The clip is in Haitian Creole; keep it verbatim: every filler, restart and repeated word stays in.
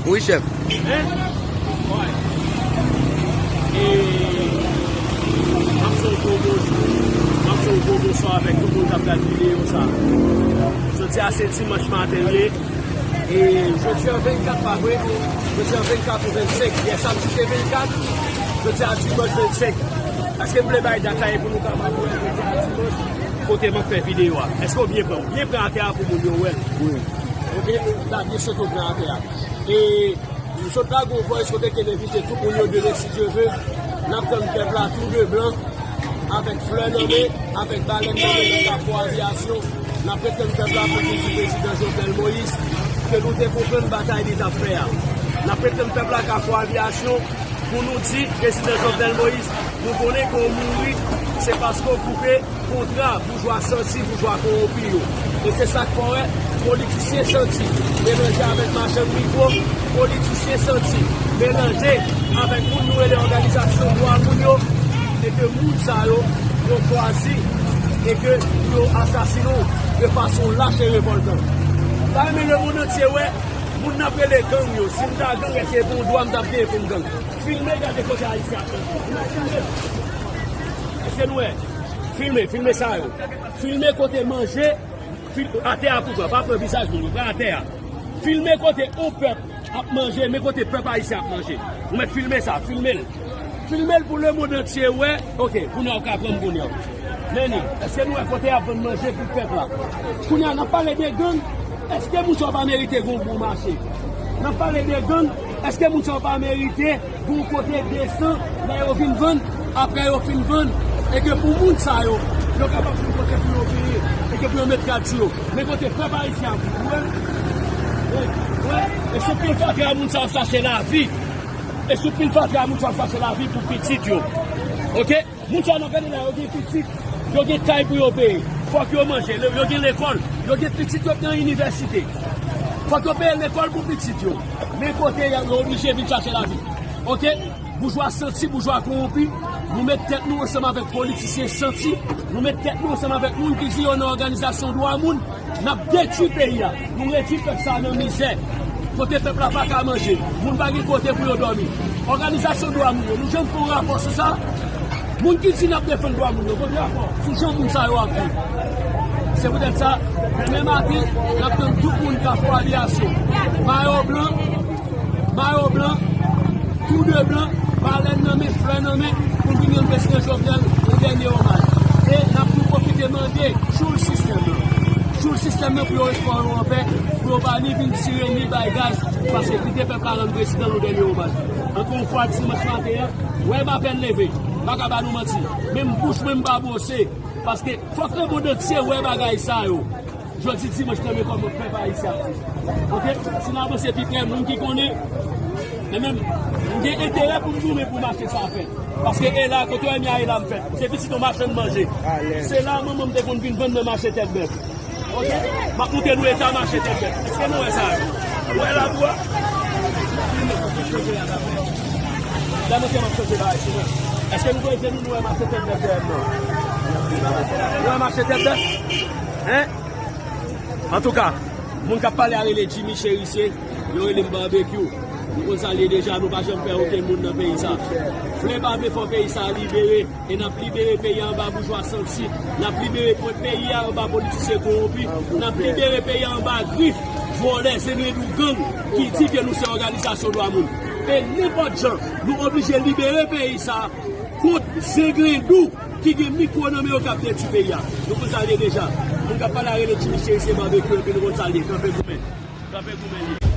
Wi, chèf. Hein? Wi. E m ap fè yon gwo bonjou, m ap fè yon gwo bonswa avèk tout moun k ap gade videyo sa. Jodi a se dimanch maten l ye. E jodi a vennkat, pa vre? Jodi a vennkat ou vennsenk? Yè samdi se vennkat, jodi a dimanch vennsenk. Èske m vle bay dat la pou nou kapab wè jodi a dimanch kote m ap fè videyo a? Èske w byen pran? W byen pran atè a pou moun yo wè l? Wi. Ok, la byen sot w pran atè a. E m sot lage yon voice kote ke m envite tout moun yo demen, si Dye ve. N ap tann pèp la tou de blan, avèk flè nan men, avèk balèn nan men, nan Kafou Aviyasyon. N ap ret tann pèp la pou vin di prezidan Jovenel Moïse ke nou te konprann batay li t ap fè a. N ap ret tann pèp la Kafou Aviyasyon pou nou di prezidan Jovenel Moïse, nou konnen ke w mouri, se paske w koupe kontra boujwa santi, boujwa kowonpi yo. E se sa k fè w wè politisyen santi melanje avèk machann mikwo, politisyen santi melanje avèk moun nou rele òganizasyon dwa moun yo, e ke moun sa yo, yo chwazi e ke yo asasine w de fason lach e revòltan. M ta renmen lemonn antye wè moun n ap rele gang yo. Si m ta gang, èske se yon dwa m t ap genyen pou m gang? Filme, gade kote Ayisyen ap manje. Èske nou wè? Filme, filme sa yo. Filme kote manje, fil-, atè a pou pran. Pa pran vizaj moun yo, pran atè a. Filme kote yon pèp ap manje, men kote pèp ayisyen ap manje. Ou mèt filme sa, filme l. Filme l pou lemonn antye wè. Ok, kounye a w ka pran m kounye a. Men li, èske nou wè kote y ap vann manje pou pèp la? Kounye a, n ap pale de gang. Èske moun sa yo pa merite gen yon bon mache? N ap pale de gang. Èske moun sa yo pa merite gen yon kote desan lè yo vin vann, apre yo fin vann, e ke pou moun sa yo, yo kapab gen kote pou yo peye, e ke pou yo met rad sou yo? Men kote pèp ayisyen ap viv, ou wè? Ou wè? E sou pil fatra moun sa yo ap chache lavi. E sou pil fatra moun sa yo ap chache lavi pou pitit yo. Ok? Moun sa yo, n ap gade la, yo gen pitit, yo gen kay pou yo peye. Fòk yo manje, le-, yo gen lekòl, yo gen pitit yo nan inivèsite. Fòk yo peye lekòl pou pitit yo. Men kote yo, yo oblije vin chache lavi. Ok? Boujwa santi, boujwa kowonpi, nou met tèt nou ansanm avèk politisyen santi, nou met tèt nou ansanm avèk moun ki di yo nan òganizasyon dwa moun, n ap detwi peyi a. Nou retwi pèp sa a nan mizè. Kote pèp la pa ka manje, moun pa gen kote pou yo dòmi. Òganizasyon dwa moun yo, nou janm fè yon rapò sou sa? Moun ki di n ap defann dwa moun yo, kote rapò sou jan moun sa yo ap viv? Se poutèt sa, demen maten, n ap tann tout moun Kafou Aviyasyon. Mayo blan, mayo blan, tou de blan, balèn nan men, flè nan men, pou n vin rann prezidan Jovenel yon dènye omaj. E n ap tou pwofite mande tchoul sistèm nan. Tchoul sistèm nan pou yo ret kò yo anpè, pou yo pa ni vin tire ni bay gaz, paske kite pèp la rann prezidan yon dènye omaj. Ankò yon fwa, dimanch maten an, wè m apèn leve, m pa ka ba nou manti. Menm bouch mwen m pa bwose, paske fòk lemonn antye wè bagay sa yo. Jodi dimanch nan men kòman pèp ayisyen ap viv. Ok? Si n avanse pi prè, moun ki konnen, men menm, m gen enterè pou m goumen pou mache sa fèt. Paske e la, kote w wè m ye a, e la m fèt. Se pitit yon machann manje. Se la manman m te konn vin vann nan mache Tèt Bèf. Ok? M ap montre nou eta mache Tèt Bèf. Èske nou wè sa? Ou wè labou a? Lè montre m ap chanje bagay sou mwen. Èske nou voye je nou, nou wè mache Tèt Bèf dèyè m nan? Nou wè mache Tèt Bèf? Hein? Antouka, moun k ap pale a rele Jimmy Chérisier, yo rele m Barbecue. Nou konn sa l ye deja, nou pa janm pè okenn moun nan peyi sa. Vle pa vle, fò peyi sa libere, e n ap libere peyi a anba boujwa santi, n ap libere po-, peyi a anba politisyen kowonpi, n ap libere peyi a anba grif vòlè, zenglendou, gang ki di ke nou se òganizasyon dwa moun. E nenpòt jan, nou oblije libere peyi sa kont zenglendou ki gen mikwo nan men yo k ap detwi peyi a. Nou konn sa l ye deja. Moun k ap pale a rele Jimmy Chérisier, Barbecue, epi nou konn sa l ye. Kanpe goumen. Kanpe goumen li.